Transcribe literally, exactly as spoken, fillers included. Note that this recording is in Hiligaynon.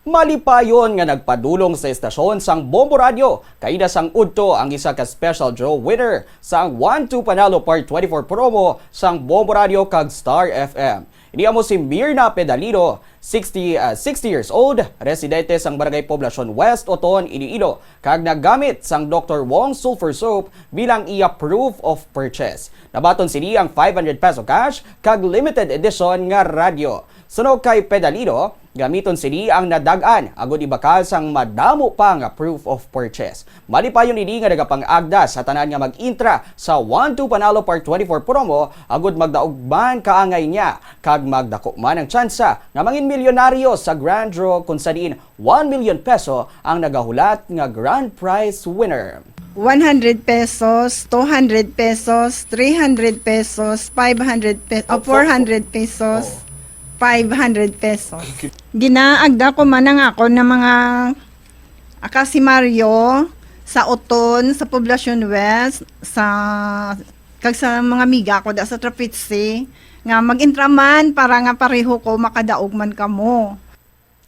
Malipayon nga nagpadulong sa estasyon sang Bombo Radio, kaina sang udto ang isa ka special draw winner sang One two Panalo Part twenty-four promo sang Bombo Radio kag Star F M. Ini amo si Mirna Pedalino, sixty, ah, sixty years old, residente sang Barangay Poblacion West, Oton, Iloilo, kag nagamit sang Doktor Wong Sulfur Soap bilang iya proof of purchase. Nabaton sini ang five hundred peso cash kag limited edition nga radyo. Suno kay Pedalino, gamiton sini ang nadag-an agud ibakal sang madamo pa nga proof of purchase. Malipayon ini nga nagapang-agda sa tanan nga mag-intra sa One two Panalo Part twenty-four promo agud magdaog man kaangay niya kag magdako man ang tsansa nga mangin milyonaryo sa grand draw, kung sa diin one million peso ang nagahulat nga grand prize winner. One hundred pesos, two hundred pesos, three hundred pesos, five hundred pesos, oh, four hundred pesos, five hundred pesos. Ginaagda ko man ang ako na mga akasimaryo sa Oton, sa Poblacion West, sa kag sa mga amiga ko da sa Trapitsi nga mag-intra man para nga pareho ko makadaog man kamo.